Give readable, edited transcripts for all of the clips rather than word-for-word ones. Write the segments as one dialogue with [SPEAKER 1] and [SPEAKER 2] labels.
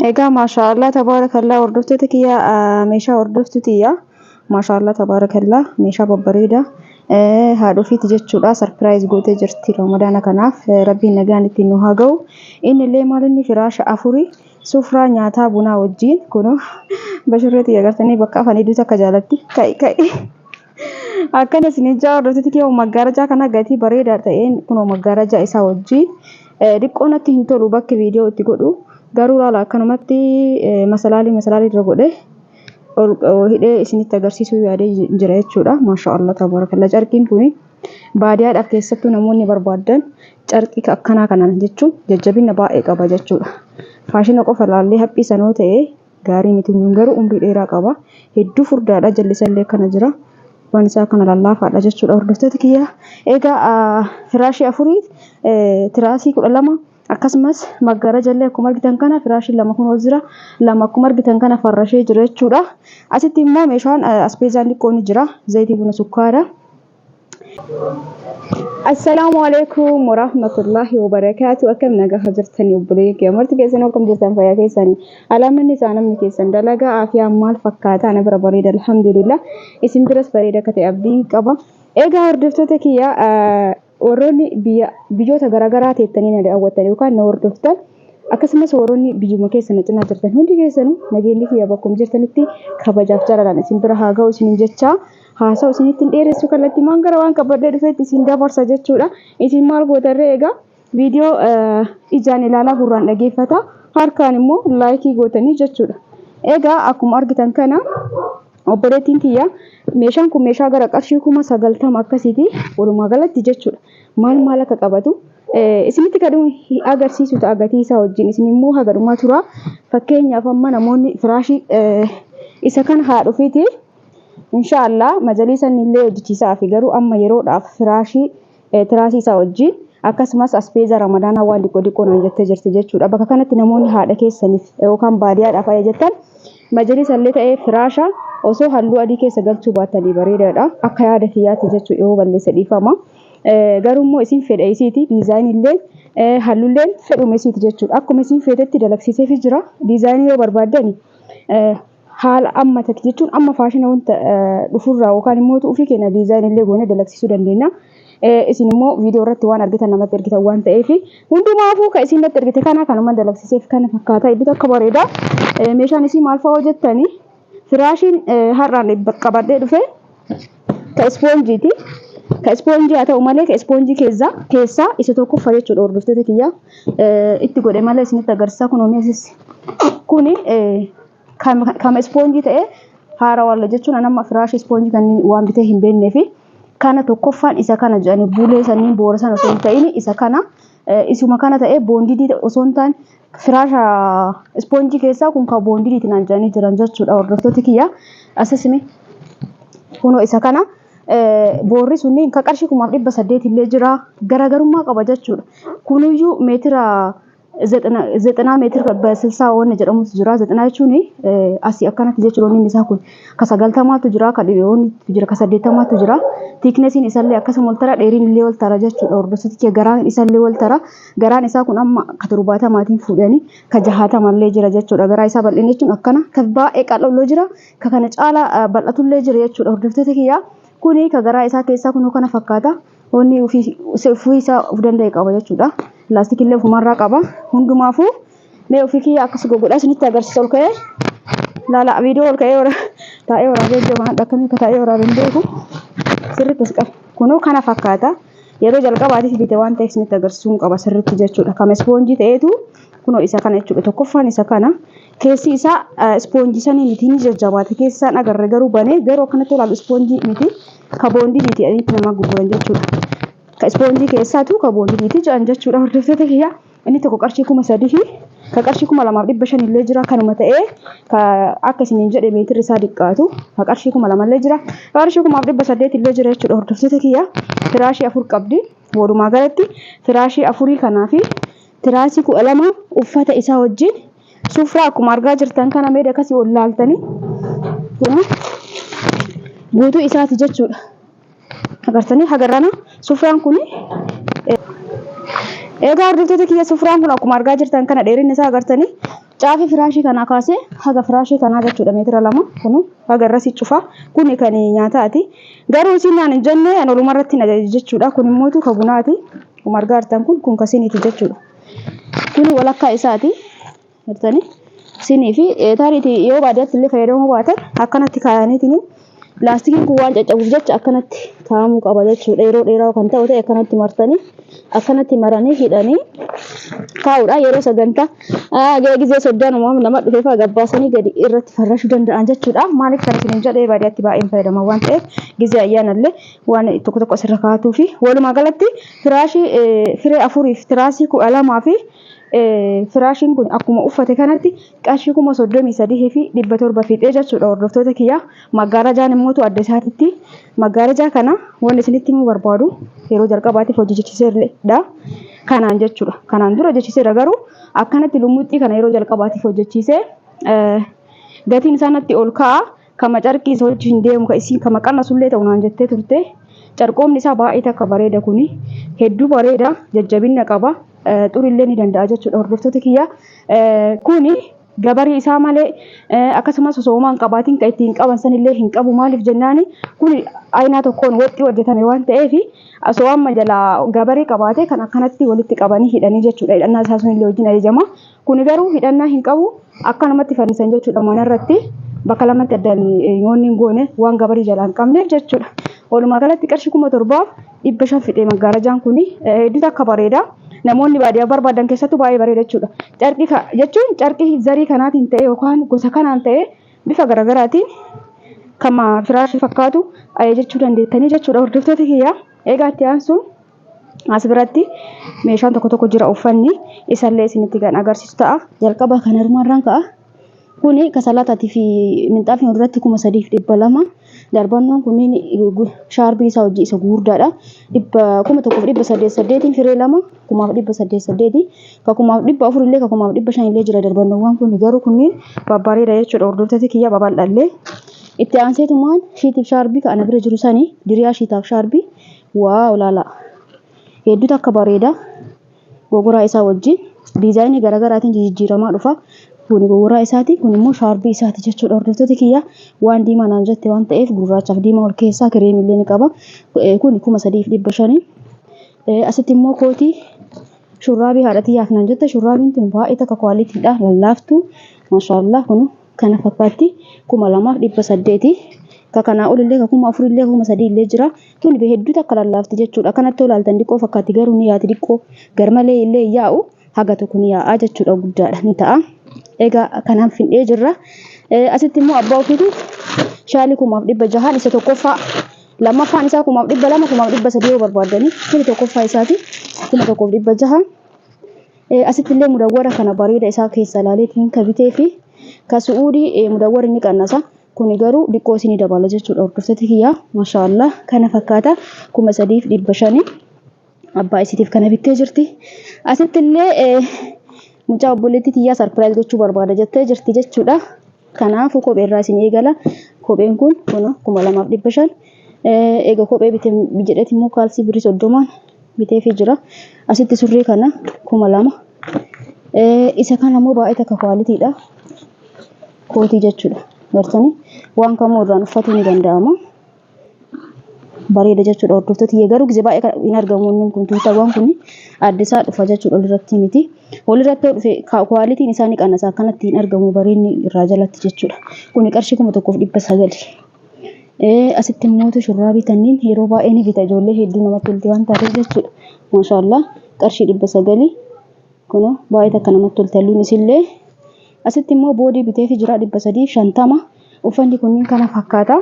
[SPEAKER 1] Egaa maashaallah tabaarakallaa hordoftoota kiyya, meeshaa hordoftu tiyya, maashaallah tabaarakallaa, meeshaa babbareeda haadha ofiiti jechuudha. Surprise gootee jirti Ramadaana kanaaf. Rabbiin nagaan ittiin nu haa ga'u. Inni illee maal inni firaasha afurii, sufraa nyaataa bunaa wajjiin. Kunoo bashirree tiyya agartanii bakka afan hedduu takka jaalatti. Ka'i ka'i. Akkana isin jaa hordoftoota kiyya, maggaarajaa kana gatii bareedaa ta'een kunoo maggaarajaa isaa wajjiin. Xiqqoo natti hin tolu bakki viidiyoo itti godhu, garuu laala, akkanumatti masalaalii masalaalii irra godhe ol hidhee isinitti agarsiisuu yaadee jira jechuudha. Maasha Allah tabaarakalla, carqiin kun baadiyyaadhaaf keessattuu namoonni barbaaddan carqii akkanaa kanaan jechuun jajjabina baay'ee qaba jechuudha. Faashina qofa laallee haphii sanoo ta'ee gaarii miti, garuu umrii dheeraa qaba. Hedduu furdaadha, jalli isallee akkana jira. Waan isaa kana lallaafaadha jechuudha hordoftoota kiyya. Egaa firaashii afurii, tiraasii 12, akkasumas maggarajallee akkuma argitan kana firaashii lama kunoo jira. Lama akkuma argitan kana farrashee jira jechuudha. Asitti immoo meeshaan aspeezaan xiqqoo ni jira. Zayitii, buna, sukkaara. Assalaamu alaikum warahmatullahi wabarakaatu. Akkam nagaa jirtanii obboleeyyan kiyya? Marti keessan akkam jirtan? Fayyaa keessanii? Alaamanni isaa namni keessan dalagaa afiyaa maal fakkaata? Ana bira bareeda, alhamdulillah. Isin biras bareeda akka ta'e abdiin qaba. Egaa hordoftoota kiyya, warroonni biyya biyyoota garaagaraa teettanii na daawwattan yookaan na hordoftan, akkasumas warroonni biyyuma keessa na cinaa jirtan, hundi keessanuu nageenyi kiyya bakkuma jirtanitti kabajaaf jaalalaan isin bira haa ga'u isiniin jechaa, haasa'u isinitti hin dheeressu, kallattiimaan gara waan qabadhee dhufeetti isin dabarsa jechuudha. Isin maal gootarree? Egaa viidiyoo ijaan ilaalaa, gurraan dhageeffata, harkaan immoo like gootanii jechuudha. Egaa akkuma argitan kana obboleettiin tiyya meeshaan kun meeshaa gara qarshii 90,000 akkasiiti walumaa galatti jechuudha. Maal maal akka qabatu isinitti kan agarsiisu ta'a gatii isaa wajjin. Isin immoo haga dhumaa tura. Fakkeenyaaf amma namoonni firaashii isa kana haa dhufiiti. Inshaallah majalii illee hojjechiisaa fi garuu amma yeroodhaaf firaashii tiraasii isaa wajjin, akkasumas aspeeza Ramadaanaa waan xiqqoo xiqqoo naan jettee jirti jechuudha. Bakka kanatti namoonni haadha keessaniif yookaan baadiyyaadhaaf jettan majalisa illee ta'ee firaasha osoo halluu adii keessa galchuu baattanii bareedaadha. Akka yaada kiyyaatti jechuudha, yoo balleesse dhiifama. Garuu immoo isin fedha isiiti, diizaayinii illee halluulleen fedhuma isiiti jechuudha. Akkuma isin feetetti dalagsiiseefii jira. Diizaayinii yoo barbaaddani haala amma ta'e jechuun amma faashina wanta dhufurraa yookaan immoo ofii keenya diizaayinii illee goonee dalagsiisuu dandeenya. Isin immoo viidiyoo irratti waan argitan namatti ergitan waan ta'eef, hundumaafuu kan isin natti ergite kana kanuma dalagsiiseef kana fakkaata. Iddoo akka bareeda. Meeshaan isii maal fa'aa hojjettanii? Firaashiin har'aan qabadhee dhufe ka ispoonjiiti. Ka ispoonjii haa ta'u malee ka ispoonjii keessaa isa tokkoffaa jechuudha hordoftoota kiyya. Itti godhe malee isinitti agarsiisa, kun oomishes kuni kama ispoonjii ta'e haarawalla jechuun anamma firaashii ispoonjii kan waan bitee hin beeknee fi kana tokkoffaan isa kana jedhanii bulee saniin boora sana osoo hin ta'in isa kana, isuma kana ta'ee boondidii osoo hin taane firaasha ispoonjii keessaa kun kan boondidiiti naan jedhanii jiran jechuudha hordoftoota kiyya. Asasime kunoo isa kana, boorri sunniin kan qarshii 1800 illee jira, garaagarummaa qaba jechuudha. Kunuyyuu meetira 90 meetira በስልሳ wanni jedhamutu jira. 90 jechuun asii akkanatti jechuudha. Wanni isaa kun ka 90tu jira, ka dhiyoonnitu jira, ka 80tu jira. Thicknessiin isallee akkasuma wal tara, dheeriin illee wal tara jechuudha. Hordoftoota kiyya, garaan isallee wal tara. Garaan isaa kun amma ka 70maatiin fuudhanii ka 60llee jira jechuudha. Garaa isaa bal'inni jechuun akkana ka baay'ee qal'oo jira, ka kana caalaa bal'atullee jira jechuudha. Hordoftoota kiyya, kuni ka garaa isaa keessaa kunoo kana fakkaata. Wanni ofii isaa of danda'e qaba jechuudha. Laastikillee ofumarraa qaba. Hundumaafuu mee ofii kiyya akkas gogodhaa isinitti agarsiisa ol ka'ee. Laala, viidiyoo ol ka'ee taa'ee waraabee jiru kanadha, akkamii akka taa'ee waraabee hin beeku. Sirriitti as qaba. Kunoo kana fakkaata. Yeroo jalqabaatiif bite waan ta'eef isinitti agarsiisuun qaba sirriitti jechuudha. Kama ispoonjii ta'eetu kunoo isa kana jechuudha. Tokkoffaan isa kana. Keessi isaa ispoonjii sanii miti, ni jajjabaate. Keessi isaan agarre garuu banee garuu akkanatti ilaalu ispoonjii miti. Ka boondidiiti jedhanii nama gurguran jechuudha. Ka ispoonjii keessaatu ka boondidiiti jedhan jechuudha hordoftoota kiyya. Inni tokko qarshii 3000 fi ka qarshii 2500 illee jira, kanuma ta'ee ka akka isiniin jedhe meetirri isaa diqqaatu ka qarshii 2000 illee jira. Qarshii 1800 illee jira jechuudha hordoftoota kiyya. Firaashii afur qabdi. Walumaa galatti firaashii afurii kanaa fi tiraasii 12 uffata isaa wajjin, sufraa akkuma argaa jirtan kana meeda akkasii ol laaltanii guutuu isaati jechuudha. Agartanii hagarrana sufraan kun. Egaa hordoftoota kiyya, sufraan kun akkuma argaa jirtan kana dheerinni isaa agartanii Caafii firaashii kanaa kaasee haga firaashii kanaa jechuudha meetira 2 kunu haga irrasii cufa. Kuni kan nyaataati. Garuu isin naan hin jenne an oluma irratti hin ajaje jechuudha. Kun immootu ka bunaati. Akkuma argaa jirtan kun ka siniiti jechuudha. Kuni walakkaa isaati. Gartanii sinii fi tariitii yoo baadiyyaatti illee fayyadamuu baatan akkanatti kaayaniitiin laastikiin kun waan caccabuuf jecha akkanatti kaa'amuu qaba jechuudha. Yeroo dheeraa kan ta'u ta'e akkanatti martanii akkanatti maranii hidhanii kaa'uudha. Yeroo sagantaa gizee soddaan uumamu nama dhufee fa'aa gabbaasanii gadi irratti farrashuu danda'an jechuudha. Maaliif kan isin jedhee baadiyyaatti baay'een fayyadama waan ta'eef gizee ayyaanallee waan tokko tokko asirra kaa'atuu fi walumaa galatti firaashii firee afuriif tiraasii 12 fi Firaashiin kun akkuma uffate kanatti qarshii 33,700 fixee jechuudha hordoftoota kiyya. Maggaarajaan immootu adda isaatitti. Maggaarajaa kana wanni isinitti himuu barbaadu yeroo jalqabaatiif hojjechiiseedha. Kanaan jechuudha. Kanaan dura hojjechiiseera garuu akkanatti lummuxxii kana yeroo jalqabaatiif hojjechiisee gatiin isaa natti ol ka'a. Kama carqii isa wajji hin deemu ka isiin kama qannasullee ta'u naan jettee turte. Carqoomni isaa baay'ee takka bareeda kuni. Hedduu bareeda jajjabinna qaba. Xurillee ni danda'a jechuudha hordoftoota kiyya. Kuni gabarii isaa malee akkasumas osoo homaa hin qabaatiin kan ittiin qaban sanillee hin qabu maaliif jennaani kuni aynaa tokkoon waxxii hojjetame waan ta'eef osoo amma jalaa gabarii qabaate kan akkanatti walitti qabanii hidhanii jechuudha hidhannaa isaa sunillee wajjin ajajama. Kuni garuu hidhannaa hin qabu akkanumatti fannisan jechuudha manarratti bakka lamatti addaan yoonni hin goone waan gabarii jalaa hin qabneef jechuudha. Walumaa galatti qarshii 7,500 fixee maggaarajaan kuni hedduu takka bareeda. Namoonni baadiyyaa barbaadan keessattuu baay'ee bareeda jechuudha. Carqii jechuun carqii zarii kanaatiin ta'e yookaan gosa kanaan ta'e bifa garaagaraatiin kama firaashii fakkaatu jechuu dandeettanii jechuudha hordoftoota kiyya. Egaa itti aansuun As biratti meeshaan tokko tokko jira uffanni isallee isinitti kan agarsiisu ta'a. Jalqaba kan harmarraan ka'a. Kuni kasalatatii fi minxaafii irratti 3,200. Darbannoon kunniin shaarbii isaa hojii isa gurguddaadha. 1,800 8 firee 2 1,800 8 ka 1,400 illee ka 1,500 illee jira darbannoowwan kun garuu kunniin babbareeda jechuudha. Hordoftoota kiyya babal'allee. Itti aanseetumaan shiitiif shaarbii ka ana bira jiru sani diriyaa shiitaaf shaarbii Waaw laala hedduu takka bareeda gogoraa isaa wajjin diizaayinii garaagaraatiin jijjiiramaa dhufa. Kun gogoraa isaati kun immoo shaarbii isaati jechuudha hordoftoota kiyya waan diimaa naan jette waan ta'eef gurraachaaf diimaa ol keessaa kireemii illee ni qaba. Kun 3,500. Asitti immoo kootii shurraabii haadha tiyyaaf naan jette shurraabiin tun baay'ee takka kwaalitiidha lallaaftuu maashaallah kun kana fakkaatti 2,800. Ka kanaa olillee ka 4,000 illee 3,000 illee jira. Tuni be hedduu takka lallaafti jechuudha. Akkanatti yoo ilaaltan diqqoo fakkaatti garuu ni yaati diqqoo garmalee illee hin yaa'u haga tokko ni yaa'aa jechuudha guddaadha ni ta'a. Egaa kanaan findhee jirra. Asitti immoo abbaa ofiitu shaalii 1,600n isa tokkoffaa lammaffaan isaa 1,200 1,300 yoo barbaaddanii kuni tokkoffaa isaati 1,600. Asitti illee mudawwara kana bareeda isaa keessa ilaaleetiin ka bitee fi ka su'uudii mudawwarri ni qannasa. Kuni garuu diqqoo isinii dabala jechuudha hordoftoota kiyya. Mashaallah kana fakkaata 3,500 abbaa isiitiif kana bittee jirti. Asitti illee mucaa obboleettii tiyyaa sarpiraayiz gochuu barbaada jettee jirti jechuudha. Kanaafuu kophee irraa isin eegala. Kopheen kun kun 2,500. Eega kophee bite jedheeti immoo kaalsii birrii 30n biteefii jira. Asitti surree kana 2,000. Isa kana immoo baay'ee takka kwaalitiidha. Kootii jechuudha. Gartanii waan kamuu irraan uffatuu ni danda'ama. Bareeda jechuudha hordoftoota kiyya garuu gizee baay'ee hin argamu inni kun tuutaawwan kun adda isaa dhufa jechuudha walirratti miti. Walirratti yoo dhufe kwaalitiin isaa ni qannasa akkanatti hin argamu bareedni irraa jalatti jechuudha. Kuni qarshii 1,900. Asitti immoo shurraabii tanniin yeroo baay'ee ni bita ijoollee hedduu namatti tolti waan taateef jechuudha. Maashaallah qarshii 900 kunoo baay'ee takka namatti tolti halluun isillee. Asitti immoo boodii biteefi jira 350. Uffanni kunniin kana fakkaata.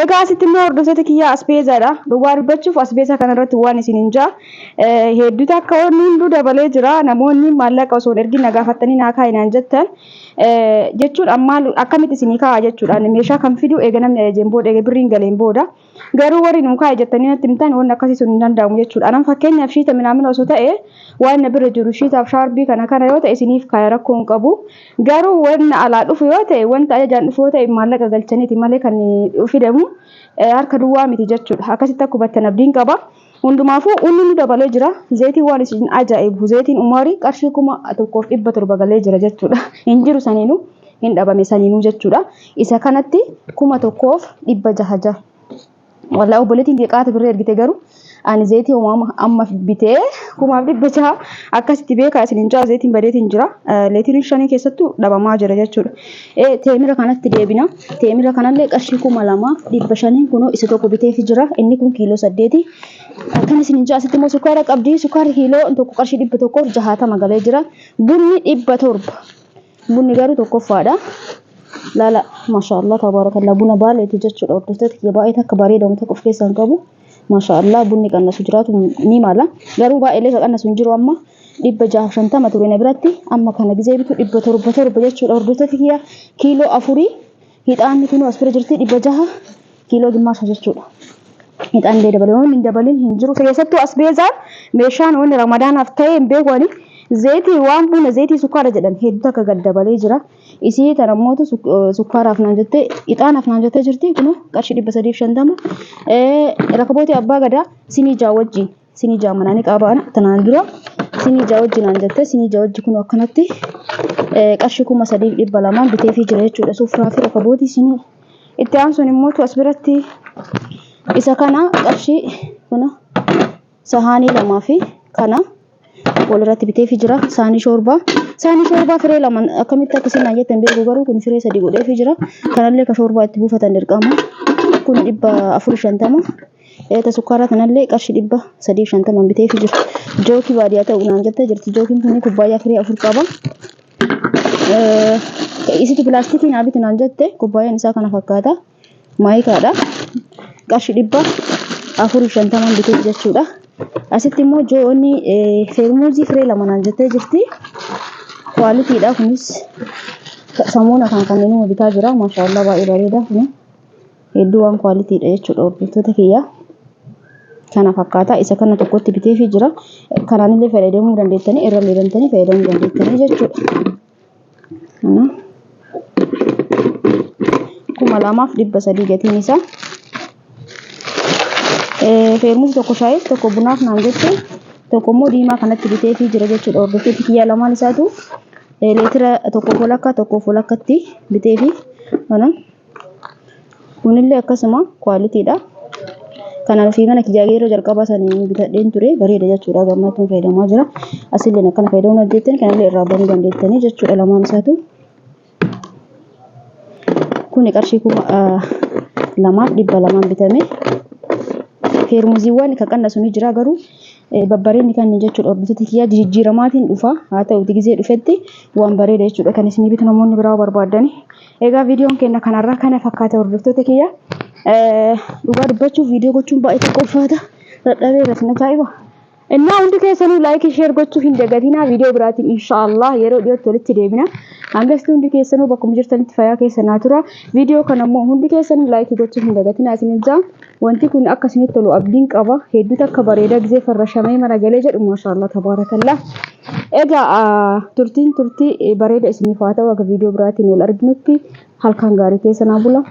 [SPEAKER 1] Egaa asitti immoo hordoftoota kiyyaa asbeezaadha. Dhugaa dubbachuuf asbeezaa kanarratti waan isin hin jaa. Hedduu takka wanni hunduu dabalee jira. Namoonni maallaqa osoo hin ergin na gaafattanii naa kaa'i naan jettan. Jechuun ammaa akkamitti isinii kaa'a jechuudha. Meeshaa kan fidu eega namni ajajeen booda eega birriin galeen booda. Garuu warri nuu kaa'i jettanii natti himtan wanni akkasii sun hin danda'amu jechuudha. Anan fakkeenyaaf shiita minaamina osoo ta'e waan na bira jiru shiitaaf shaarbii kana kana yoo ta'e isiniif kaaya rakkoo hin qabu. Garuu wanna alaa dhufu yoo ta'e wanta ajajaan dhufu yoo ta'e maallaqa galchaniiti malee kan fidamu harka duwwaa miti jechuudha. Akkasitti akka hubattan abdiin qaba. Hundumaafuu unni nu dabalee jira. Zayitiin waan isin ajaa'ibu zayitiin Umaarii qarshii 1700 galee jira jechuudha. Hin jiru saniinuu hin dhabame saniinuu jechuudha. Isa kanatti 1600 jaha. Wallaahi obboleettiin tiyya qaata birrii ergite garuu ani zayitii homaa amma bitee 1600 akkasitti beekaa isin hin jaa zayitiin badeetiin jira. Leetiriin shanii keessattuu dhabamaa jira jechuudha. Teemira kanatti deebina. Teemira kanallee qarshii 2500 kunoo isa tokko biteefi jira. Inni kun kiiloo 8. Akkana isin hin jaa asitti immoo sukkaara qabdi. Sukkaarri kiiloo tokko qarshii 160 galee jira. Bunni 700. Bunni garuu tokkoffaadha. Laala maashaallah tabaarakallaa buna baaleeti jechuudha hordoftoota kiyya baay'ee takka bareeda wanta of keessaa hin qabu. Maashaallah bunni qannasu jiraatu ni mala. Garuu baay'eelee ka qannasu hin jiru amma 650 ture na biratti amma kana gizee bitu 700 torba jechuudha hordoftoota kiyya kiiloo afurii hixaanni kunuu as bira jirti 600 kiiloo gimmaasha jechuudha. Hixaan illee dabalee waan hin dabalin hin jiru. Keessattuu asbeezaan meeshaan wanni ramadaanaaf ta'e hin beeku ani zayitii waan buna zayitii sukkaara jedhan hedduu takka gad dabalee jira. Isii tana mootu sukkaaraaf naan jettee ixaanaaf naan jettee jirti kunoo qarshii 350. Rakabootii abbaa gadaa sinii jaa wajjin sinii jaa manaa ni qabaana tanaan dura sinii jaa wajjin naan jettee sinii jaa wajji kunoo akkanatti qarshii 3200 biteefii jira jechuudha. Sufraa fi rakabootii sinii. Itti aansuun immoo as biratti isa kana qarshii kuna sahaanii lamaa fi kana walirratti biteefi jira. Saanii shoorbaa. Saanii shoorbaa firee lama akkamitti akka isin naan jettan beeku garuu kun firee sadii godheefi jira. Kanallee ka shoorbaa itti buufatan dirqama. Kun 450. Ta sukkaaraa kanallee qarshii 350 biteefi jira. Jookii baadiyyaa ta'u naan jettee jirti. Jookiin kun kubbaayyaa firee afur qaba. Isitu pilaastikii naa biti naan jette kubbaayyaan isaa kana fakkaata. Maayikaadha. Qarshii 450 biteef jechuudha. Asitti immoo joonni feermuuzii firee lama naan jettee jirti. Kwaalitiidha kunis samuuna kan kanneenuma bitaa jira. Maashaallah baay'ee bareeda kun hedduu waan kwaalitiidha jechuudha hordoftoota kiyya. Kana fakkaata isa kana tokkotti biteefii jira. Kanaanillee fayyadamuu dandeettanii irra leebantanii fayyadamuu dandeettanii jechuudha. Kana 2300 gatiin isaa. Feermuus tokko shaayii tokko bunaaf naan jette tokko immoo diimaa kanatti biteefii jira jechuudha. Hordoftoota kiyyaa lamaan isaatu leetira tokkoof walakkaa tokkoof walakkatti biteefii kana. Kunillee akkasuma kwaalitiidha. Kanaan ofii mana kiyyaa yeroo jalqabaa sanii bitadheen ture bareeda jechuudha. Gammachuun fayyadamaa jira. Asillee akkana fayyadamuu dandeettan kanallee irraa banuu dandeettanii jechuudha lamaan isaatu. Kuni qarshii 2200 bitame. Feermuziiwwan kan qannasu ni jira garuu babbareedni kan jechuudha hordoftoota kiyyaa jijjiiramaatiin dhufa haa ta'uti gizee dhufetti waan bareeda jechuudha kan isinii bitu namoonni biraa barbaadani. Egaa viidiyoon keenya kanarraa kana fakkaata hordoftoota kiyya. Dhugaa dubbachuuf viidiyoo gochuun baay'ee tokko ulfaata. Dadhabeera isin ajaa'iba. Innaa hundi keessanuu laayikii sheer gochuu hin dagatinaa viidiyoo biraatiin inshaallah yeroo dhiyootti walitti deebina. Hangasti hundi keessanuu bakkuma jirtanitti fayyaa keessa naa tura. Viidiyoo kana immoo hundi keessanuu laayikii gochuu hin dagatinaa isin ijaa. Wanti kun akka isinitti tolu abdiin qaba. Hedduu takka bareeda gizee farrashamee mana galee jedhu maashaallah tabaarakallah. Egaa turtiin turtii bareeda isiniif haa ta'u akka viidiyoo biraatiin wal arginutti halkan gaarii keessa naa bula.